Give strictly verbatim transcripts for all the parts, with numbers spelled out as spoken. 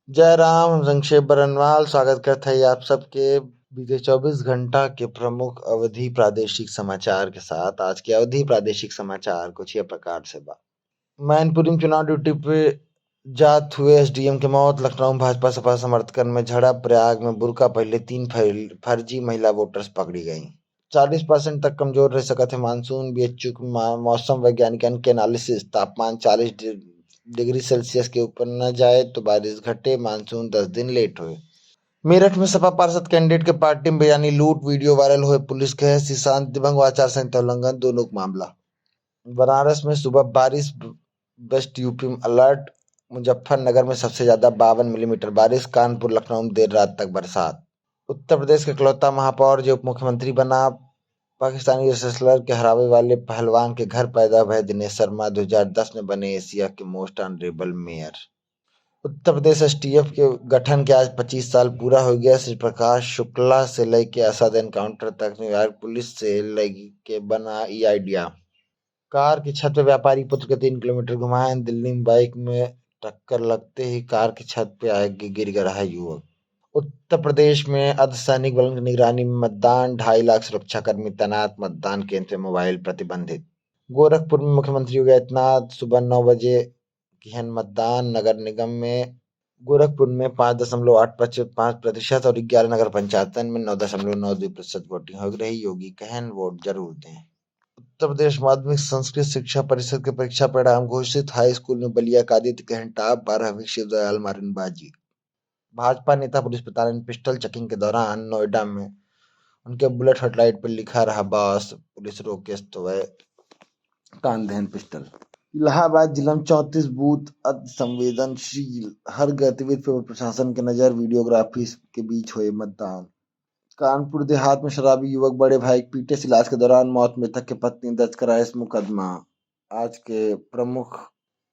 जय राम, हम संक्षेप बरनवाल स्वागत करत हई आप सबके बीते चउबीस घंटा के प्रमुख अवधी प्रादेशिक समाचार के साथ। आज के अवधी प्रादेशिक समाचार कुछ ये प्रकार से बा। मैनपुरी में चुनाव ड्यूटी पे जात हुए एसडीएम के मौत, लखनऊ में भाजपा सपा समर्थकन में झड़प, प्रयाग में बुर्का पहले तीन फर-, फर्जी महिला वोटर्स पकड़ी गई। चालीस परसेंट तक कमजोर रह सकत है मानसून, बीएचयू के मा-, मौसम वैज्ञानिकन के एनालिसिस। तापमान चालीस डि-, डिग्री सेल्सियस के ऊपर न जाए तो बारिश घटे, मानसून दस दिन लेट होए। मेरठ में सपा पार्षद कैंडिडेट के पार्टी में बयानी लूट, वीडियो वायरल होए, पुलिस कहे सी शांति भंग व आचार संहिता उल्लंघन दोनों के मामला। बनारस में सुबह बारिश, ब-, वेस्ट यूपी में अलर्ट, मुजफ्फरनगर में सबसे ज्यादा बावन मिलीमीटर बारिश, कानपुर लखनऊ में देर रात तक बरसात। उत्तर प्रदेश के इकलौता महापौर जो उपमुख्यमंत्री बना, पाकिस्तानी रेसलर के हरावे वाले पहलवान के घर पैदा भए दिनेश शर्मा दो हज़ार दस में बने एशिया के मोस्ट ऑनरेबल मेयर। उत्तर प्रदेश एसटीएफ के गठन के आज पच्चीस साल पूरा हो गया। श्री प्रकाश शुक्ला से लेके असद एनकाउंटर तक न्यूयॉर्क पुलिस से लेके बना ई आइडिया। कार की छत पे व्यापारी पुत्र के तीन किलोमीटर घुमाएं। दिल्ली में बाइक में टक्कर लगते ही कार की छत पे आके गिर गया रहा युवक। उत्तर प्रदेश में अर्धसैनिक बलन की निगरानी में मतदान, ढाई लाख सुरक्षाकर्मी तैनात, मतदान केंद्र पे मोबाइल प्रतिबंधित। गोरखपुर में मुख्यमंत्री योगी आदित्यनाथ सुबह नौ बजे किहन मतदान। नगर निगम में गोरखपुर में पाँच दशमलव आठ पाँच प्रतिशत और ग्यारह नगर पंचायतन में नौ दशमलव नौ दो प्रतिशत वोटिंग हो रही। योगी कहन वोट जरूर दें। उत्तर प्रदेश माध्यमिक संस्कृत शिक्षा परिषद के परीक्षा परिणाम घोषित। हाई स्कूल में बलिया का आदित्य कहन टॉप, बारहवीं शिवदयाल मारिन बाजी। भाजपा नेता पुलिस पे ताड़न पिस्टल चेकिंग के दौरान नोएडा में उनके बुलेट हेडलाइट पर लिखा रहा बॉस, पुलिस रोके तो वह तान देहन पिस्टल। इलाहाबाद जिला में चौंतीस बूथ अति संवेदनशील, हर गतिविधि पर प्रशासन के नजर, वीडियोग्राफी के बीच हुए मतदान। कानपुर देहात में शराबी युवक बड़े भाई के पीटे से इलाज के दौरान मौत, मृतक के पत्नी दर्ज कराए इस मुकदमा। आज के प्रमुख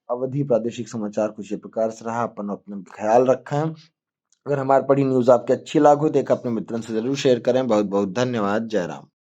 अवधी प्रादेशिक समाचार कुछ ये प्रकार से रहा। अपन अपने ख्याल रखें। अगर हमारे पढ़ी न्यूज़ आपके अच्छी लागो तो एक अपने मित्रन से जरूर शेयर करें। बहुत बहुत धन्यवाद। जय राम।